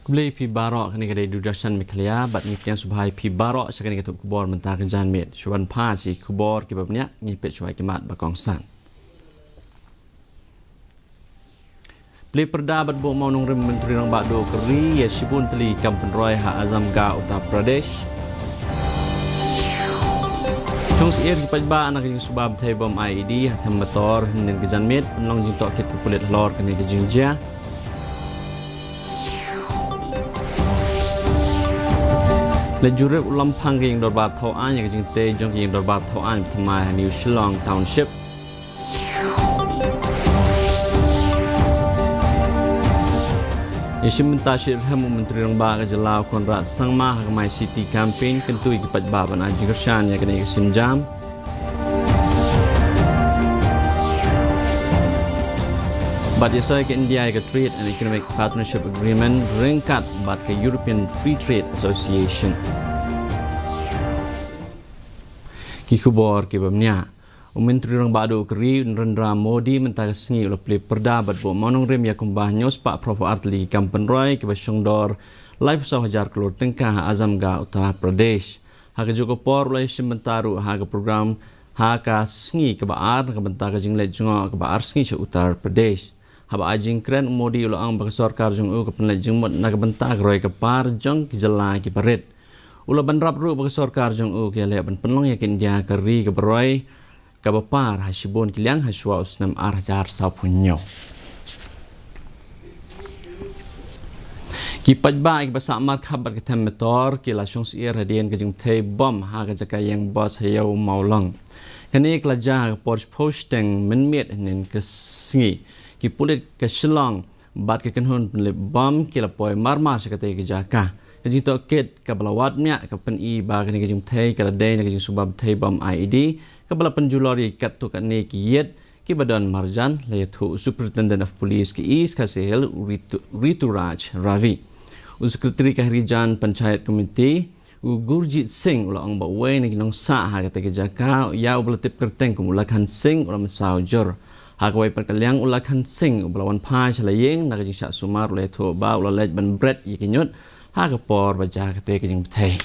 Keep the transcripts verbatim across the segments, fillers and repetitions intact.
Khublei phi baroh, kane ka dei Doordarshan Meghalaya, bad ngi pdiang sngewbha ïa phi baroh sha kane ka tuh khubor mynta ka janmiet. Shuwa ban phai sha ki khubor kiba bniah, ngin peit shuwa ki mat ba kongsan. Plie pyrda bad buh mawnongrim Myntri Rangbah Duh ka ri ïa shibun tylli ki kam pynroi ha Azamgarh, Uttar Pradesh. Shong syiar ki paidbah na ka jingsuba bthei bom I E D ha Coimbatore hynnin ka janmiet, pynlong jingtohkit ka pulit halor kane ka jingjia. Leit jurip u Lamphang ka ïing dorbar thaw aiñ ïa ka jingtei jong ka ïing dorbar thaw aiñ ba thymmai ha New Shillong Township. Ïa shim bynta shitrhem u Myntri Rangbah ka jylla u Conrad Sangma ha ka My City Campaign, kyntu ïa ki paidbah ban ai jingkyrshan ïa kane ka sienjam. Bad ïasoi ka India ïa ka Trade and Economic Partnership Agreement ryngkat bad ka European Free Trade Association. Ki khubor kiba bniah. U Myntri Rangbah Duh ka ri u Narendra Modi mynta ka sngi u la plie pyrda bad buh mawnongrim ïa kumba hynñiew spah phra phew ar tylli ki kam pynroi kiba shongdor laiphew saw hajar klur tyngka ha Azamgarh, Uttar Pradesh. Ha kajuh ka por u la ïashim bynta ruh ha ka program ha ka sngi kaba ar na ka bynta ka jingleit jngoh kaba ar sngi sha Uttar Pradesh. Haba ai jingkren, u Modi u la ong ba ka sorkar jong u ka pynleit jingmut na ka bynta ka roi ka par jong ki jylla kiba rit. U la bynrap ruh ba ka sorkar jong u ka ïaleh ban pynlong ïa ka India ka ri kaba roi kaba par ha shibun ki liang ha shuwa u snem ar hajar sawphew hynñiew. Ki paidbah kiba sah markhap bad ka them meteor ki la shong syiar hadien ka jingbthei bom ha ka jaka ïeng bos ha Ïew Mawlong. Kane ka la jia ha ka por shiphew shiteng mynmiet hynnin ka sngi. Ki pulit ka Shillong bad ka kynhun pynlip bom ki la poi marmar sha katei ka jaka. Ka jingtohkit kaba la wad bniah ka pyni ba kane ka jingbthei ka la dei na ka jingsuba bthei bom I E D kaba la pynjulor ïa ki katto katne ki ïit kiba don marjan, la ïathuh u Superintendent of Police ka East Khasi Hills, u Ritu, Rituraj Ravi. U Secretary ka Harijan Panchayat Committee, u Gurjit Singh, u la ong ba uwei na ki nongsah ha katei ka jaka, ïa uba la tip kyrteng kum u Lakhan Singh, u la mynsaw jur. Ha kawei pat ka liang, u Lakhan Singh uba la wan phai sha la ïing na ka jingshah sumar, u la ïathuh ba u la leit ban bret ïa ki ñiut ha ka por ba jia katei ka jingbthei.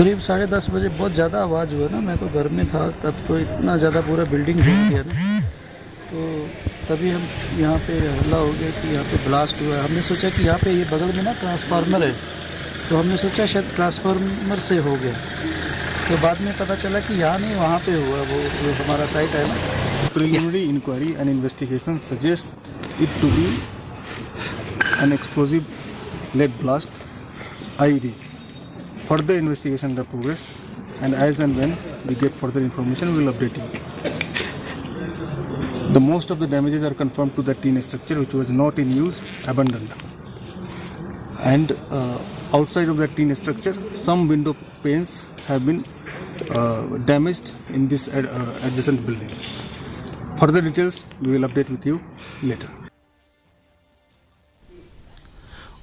करीब साढ़े दस बजे बहुत ज़्यादा आवाज़ हुआ ना, मैं तो घर में था, तब तो इतना ज़्यादा पूरा बिल्डिंग हिल गया ना। तो तभी हम यहाँ पे हल्ला हो गया कि यहाँ पे ब्लास्ट हुआ है। हमने सोचा कि यहाँ पे ये बगल में ना ट्रांसफार्मर है, तो हमने सोचा शायद ट्रांसफार्मर से हो गया। तो बाद में पता चला कि यहाँ नहीं, वहाँ पे हुआ, वो, वो हमारा साइट है ना। Preliminary inquiry and investigation suggest it to be an explosive lead blast, I E D. Further investigation under progress, and as and when we get further information, we will update you. The most of the damages are confirmed to the tin structure, which was not in use, abandoned. And, uh, outside of the tin structure, some window panes have been, uh, damaged in this ad-, uh, adjacent building. Further details, we will update with you later.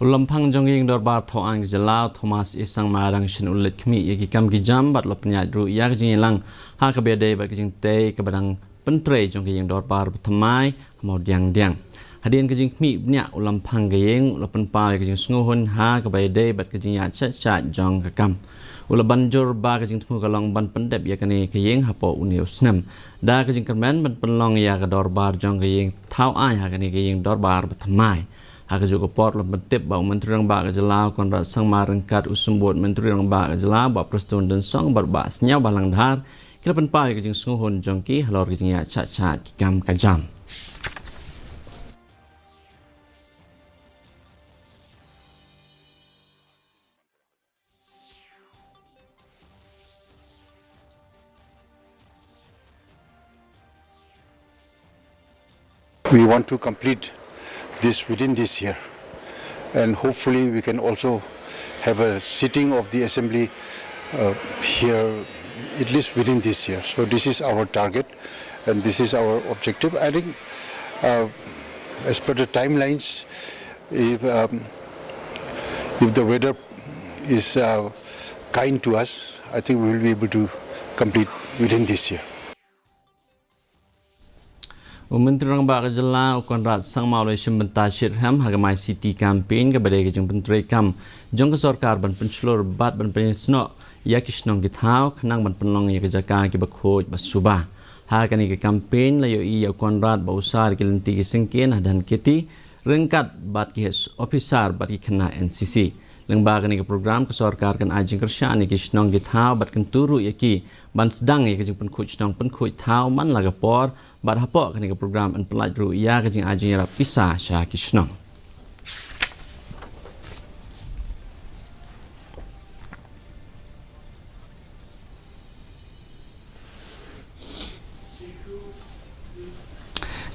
U Lamphang jong ka ïing dorbar thaw aiñ ka jylla, Thomas E Sangma, dang shen u leit khmih ïa ki kam ki jam bad u la pynïaid ruh ïa ka jingïalang ha kaba ïadei bad ka jingtei kaba dang pyntrei jong ka ïing dorbar ba thymmai ha Mawdiangdiang. Hadien ka jingkhmih bniah u Lamphang ka ïing, u la pynpaw ïa ka jingsngewhun ha kaba ïadei bad ka jingïaid shait shait jong ka kam. U la ban jur ba ka jingthmu ka long ban pyndep ïa kane ka ïing hapoh une u snem. Da ka jingkyrmen ban pynlong ïa ka dorbar jong ka ïing thaw aiñ ha kane ka ïing dorbar ba thymmai. Ha kajuh ka por, la pyntip ba u Myntri Rangbah ka jylla u Conrad Sangma ryngkat u Symbud Myntri Rangbah ka jylla, Bah Prestone Tynsong bad Bah Sniawbhalang Dhar, ki la pynpaw ïa ka jingsngewhun jong ki halor ka jingïaid shait shait ki kam ka jam. We want to complete this within this year, and hopefully we can also have a sitting of the assembly, uh, here at least within this year. So this is our target and this is our objective. I think, uh, As per the timelines, if, um, if the weather is, uh, kind to us, I think we will be able to complete within this year. U Myntri Rangbah ka Jylla u Conrad Sangma u la shim bynta shitrhem ha ka My City campaign kaba dei ka jingpyntreikam jong ka sorkar ban pynshlur bad ban pynïasnoh ïa ki shnong ki thaw khnang ban pynlong ïa ka jaka kiba khuid ba suba. Ha kane ka campaign la ïohi ïa u Conrad ba u sar ki lynti ki syngkien ha Dhankheti ryngkat bad ki officer bad ki khynnah N C C. Lyngba kane ka program ka sorkar kan ai jingkyrshan ïa ki shnong ki thaw bad kyntu ruh ïa ki ban sdang ïa ka jingpynkhuid shnong pynkhuid thaw man la ka por bad hapoh kane ka program yn pyllait ruh ïa ka jingai jingïarap pisa sha ki shnong.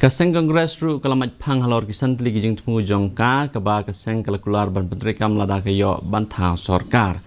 Ka seng Congress ruh ka la mait phang halor ki san tylli ki jingthmu jong ka, kaba ka seng ka la kular ban pyntreikam lada ka ïoh ban thaw sorkar.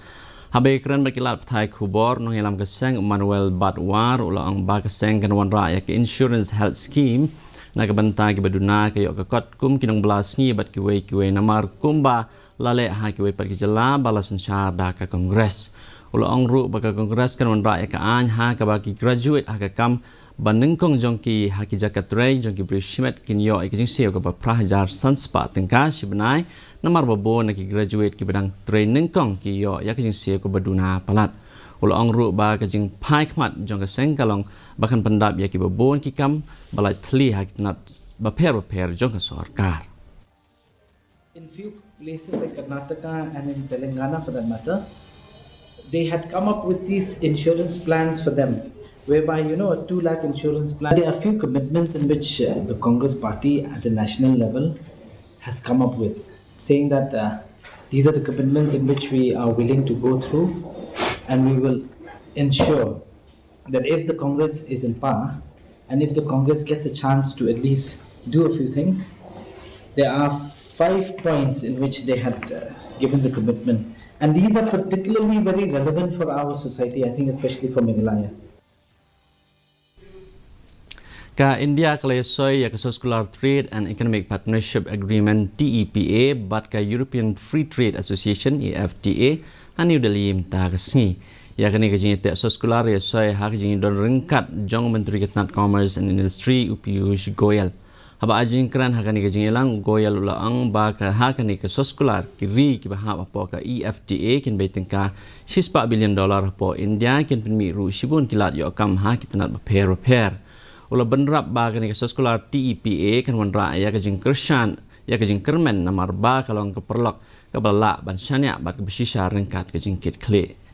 Haba ïakren bad ki lad pathai khubor, nongïalam ka seng Manuel Batwar u la ong ba ka seng kan wanrah ïa ka Insurance Health Scheme na ka bynta kiba duna ka ïoh ka kot kum ki nongbylla sngi bad kiwei kiwei namar kumba la leh ha kiwei pat ki jylla ba la synshar da ka Congress. U la ong ruh ba ka Congress kan wanrah ïa ka aiñ ha kaba ki graduate ha ka kam ba nyngkong jong ki ha ki jaka trei jong ki briew shimet kin ïoh ïa ka jingsiew kaba phra hajar san spah tyngka shi bnai, namar ba bun na ki graduate kiba dang trei nyngkong ki ïoh ïa ka jingsiew kaba duna palat. U la ong ruh ba ka jingphai khmat jong ka seng ka long ba kan pyndap ïa kiba bun ki kam ba lait thylli ha ki tnat bapher bapher jong ka sorkar. In few places like Karnataka and in Telangana, for that matter, they had come up with these insurance plans for them, whereby, you know, a two lakh insurance plan. There are few commitments in which, uh, the Congress party at the national level has come up with, saying that, uh, these are the commitments in which we are willing to go through, and we will ensure that if the Congress is in power and if the Congress gets a chance to at least do a few things, there are five points in which they had, uh, given the commitment. And these are particularly very relevant for our society, I think, especially for Meghalaya. Ka India ka la ïasoi ïa ka Soskular Trade and Economic Partnership Agreement, T E P A, bad ka European Free Trade Association, E F T A, ha New Delhi mynta ka sngi. Ïa kane ka jingïateh soskular ïasoi ha ka jingdon ryngkat jong u Myntri ka tnat Commerce and Industry u Piyush Goyal. Haba ai jingkren ha kane ka jingïalang u Goyal u la ong ba ka ha kane ka soskular ki ri kiba hap hapoh ka E F T A kin bei tyngka shispah billion dollar hapoh India kin pynmih ruh shibun ki lad ïoh kam ha ki tnat bapher bapher. U la bynrap ba kane ka soskular T E P A kan wanrah ïa ka jingkyrshan ïa ka jingkyrmen namar ba ka long ka paralok kaba lah ban shaniah bad kaba shisha ryngkat ka jingkitkhlieh.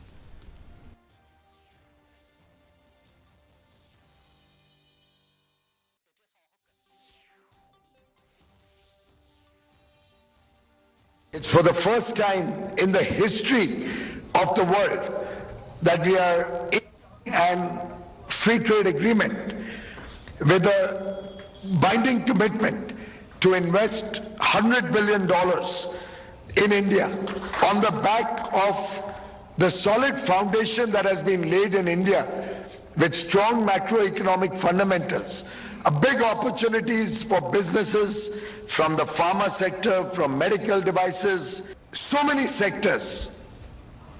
It's for the first time in the history of the world that we are in an free trade agreement with a binding commitment to invest hundred billion dollars in India on the back of the solid foundation that has been laid in India with strong macroeconomic fundamentals, a big opportunities for businesses from the pharma sector, from medical devices, so many sectors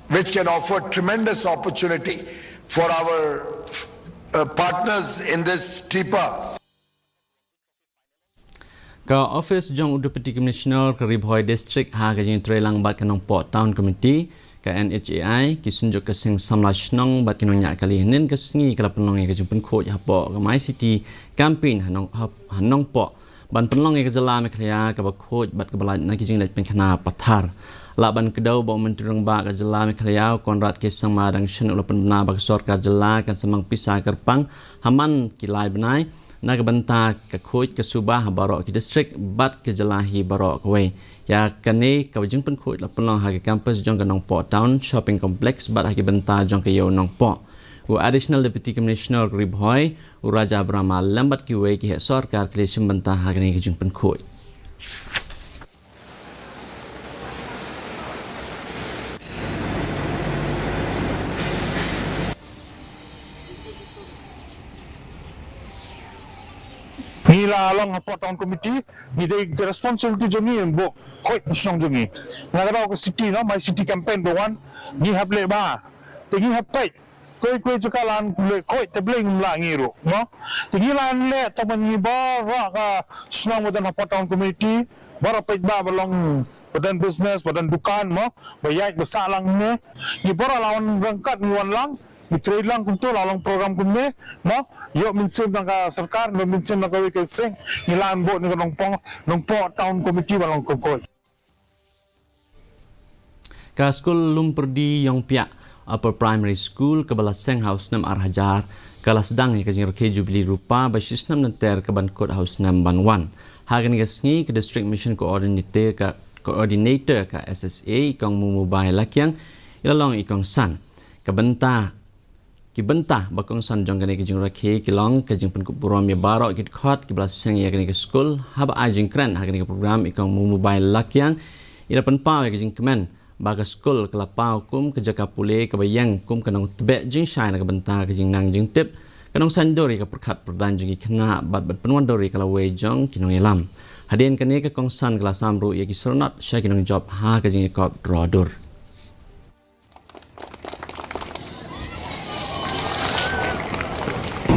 which can offer tremendous opportunity for our, uh, partners in this steeper. Ka office jong u Deputy Commissioner ka Ri Bhoi District ha ka jingtreilang bad ka Nongpoh Town Committee, ka N H A I, ki synjuk ka seng samla shnong bad ki nongñiah kali hynnin ka sngi ka la pynlong ïa ka jingpynkhuid hapoh ka My City campaign ha Nong-, ha, ha Nongpoh ban pynlong ïa ka jylla Meghalaya kaba khuid bad kaba lait na ki jingleit pynkhanap pathar. Lah ban kdew ba u Myntri Rangbah ka jylla Meghalaya u Conrad K Sangma dang shen u la pynbna ba ka sorkar jylla kan sa mang pisa kyrpang ha man ki lai bnai na ka bynta ka khuid ka suba ha baroh ki district bad ka jylla hi baroh kawei. Ïa kane ka jingpynkhuid la pynlong ha ka campus jong ka Nongpoh Town Shopping Complex bad ha ki bynta jong ka Ïew Nongpoh. U Additional Deputy Commissioner ka Ri Bhoi, u Raja Brahma lem bad kiwei ki heh sorkar ki la shim bynta ha kane ka jingpynkhuid. Ngi la long hapoh town committee, ngi dei ka responsibility jong ngi buh khuid shnong jong ngi. Nga ka dau ka city, no, my city campaign ba wan, ngi hap leh ba. Te ngi hap peit. Koi koi jaka lan leh khuid te blei ngim lah ngi ruh, no. Te ngi lan leh tang ban ngi baroh ka shnong ba don hapoh town committee, baroh peit ba ba long ba don business, ba don dukan, mo, ba ïaid ba sah lang ne. Ngi baroh la wan ryngkat ngi wan lang. Ngi trei lang kumto la long program kumne, mo. Ïoh mynsiem na ka sorkar, ïoh mynsiem na kawei ka seng, ngi lan buh ne ka nongpong, nongpoh town committee ba long kumkoi. Ka skul Lumpyrdi Ïongpiah Upper Primary School kaba la seng ha u snem ar hajar, ka la sdang ïa ka jingrakhe Jubilee Rupa ba shi snem lynter kaban kut ha u snem ban wan. Ha kane ka sngi ka District Mission Coordinator ka, Coordinator ka S S A, i Kong Mumubai Lakiang, i la long i kongsan. Ka bynta, ki bynta ba kongsan jong kane ka jingrakhe ki long ka jingpynkup burom ïa baroh ki dkhot kiba la seng ïa kane ka skul. Haba ai jingkren ha kane ka program, i Kong Mumubai Lakiang i la pynpaw ïa ka jingkmen ba ka skul ka la paw kum ka jaka pule kaba ïeng kum ka nongtbeh jingshai na ka bynta ka jingnang jingtip, ka nongsaiñdur ïa ka pyrkhat pyrdaiñ jong ki khynnah bad ban pynwandur ïa ka lawei jong ki nongïalam. Hadien kane ka kongsan ka la sam ruh ïa ki syrnot sha ki nongjop ha ka jingïakop droh dur.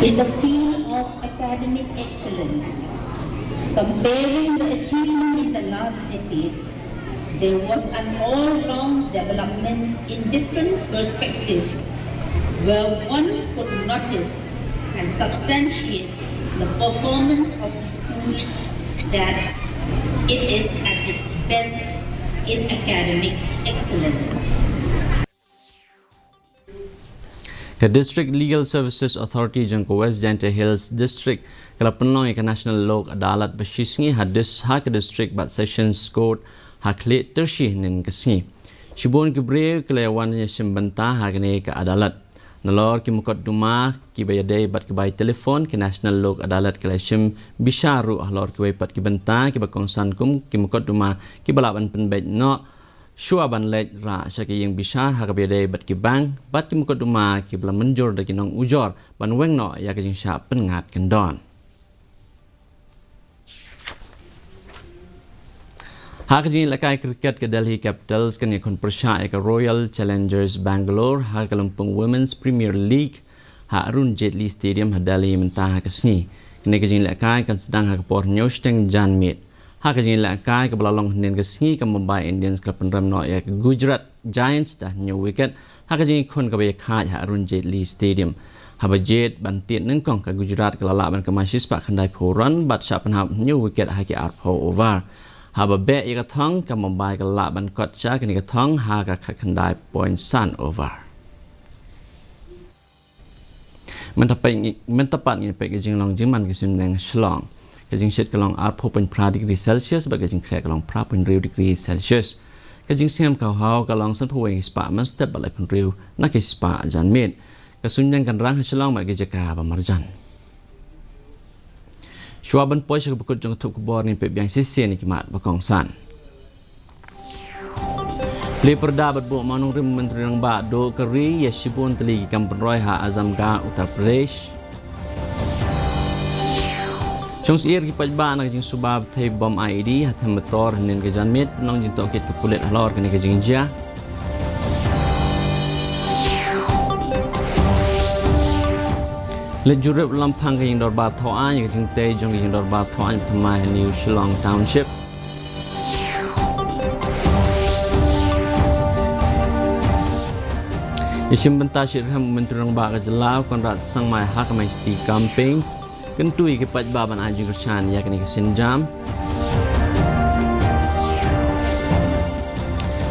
In the field of academic excellence, comparing the achievement in the last decade, there was an all-round development in different perspectives where one could notice and substantiate the performance of the school, that it is at its best in academic excellence. Ka District Legal Services Authority jong ka West Jaintia Hills District ka la pynlong ïa ka National Lok Adalat ba shi sngi ha dis-, ha ka District bad Sessions Court ha Khliehtyrshi hynnin ka sngi. Shibun ki briew ki la ïa wan ïashim bynta ha kane ka adalat. Nalor ki mukotduma kiba ïadei bad ki bai telephone, ka National Lok Adalat ka la ïashim bishar ruh halor kiwei pat ki bynta kiba kongsan kum ki mukotduma kiba lah ban pynbeit noh shuwa ban leit rah sha ka ïing bishar ha kaba ïadei bad ki bank bad ki mukotduma kiba la mynjur da ki nongujor ban weng noh ïa ka jingshah pynngat kyndon. Ha ka jingïalehkai cricket, ka Delhi Capitals kan ïakhun pyrshah ïa ka Royal Challengers Bangalore ha ka lympung Women's Premier League ha Arun Jaitley Stadium ha Delhi mynta ha ka sngi. Kane ka jingïalehkai kan sdang ha ka por hynñiew shiteng janmiet. Ha ka jingïalehkai kaba la long hynnin ka sngi, ka Mumbai Indians ka la pynrem noh ïa ka Gujarat Giants da hynñiew wicket ha ka jingïakhun kaba ïakhaid ha Arun Jaitley Stadium. Haba jied ban tied nyngkong, ka Gujarat ka la lah ban kynmaw shispah khyndaiphew run bad shah pynhap hynñiew wicket ha ki arphew over. Haba beh ïa ka thong, ka Mumbai ka la lah ban kot sha kane ka thong ha ka khatkhyndai point san over. Mynta pat ngi, mynta pat ngin peit ka jinglong jingman ka suiñbneng Shillong. Ka jingshit ka long arphew point phra degree Celsius bad ka jingkhreh ka long phra point hynriew degree Celsius. Ka jingsngem ka haw ka long sanphew wei ki spah mynstep bad laiphew hynriew na ki spah janmiet. Ka suiñbneng kan rang ha Shillong bad ki jaka ba marjan. Shuwa ban poi sha kaba kut jong ka thup khubor, ngin peit biang shisien ïa ki mat ba kongsan. Plie pyrda bad buh mawnongrim u Myntri Rangbah duh ka ri ïa shibun tylli ki kam pynroi ha Azamgarh, Uttar Pradesh. Shong syier ki paidbah na ka jingsuba bthei bom I E D ha Coimbatore hynnin ka janmiet, pynlong jingtohkit ka pulit halor kane ka jingjia. Leit jurip lamphrang ka jingdorbar thaw aiñ ïa ka jingtei jong ka jingdorbar thaw aiñ thymmai ha New Shillong Township. Ïashim bynta shitrhem u Myntri Rangbah ka jylla u Conrad Sangma ha ka MyST Campaign. Kyntu ïa ki paidbah ban ai jingkyrshan ïa kane ka sienjam.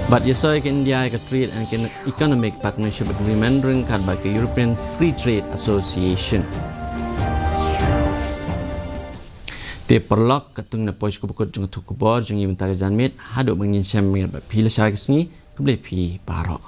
Bad ïasoi ka India ïa ka Trade and Economic Partnership Agreement ryngkat bad ka European Free Trade Association. Te paralok, katto ngi na poi sha kaba kut jong ka thup khubor jong ngi mynta ka janmiet. Haduh ban ïashem bad phi lashai ka sngi, khublei phi baroh.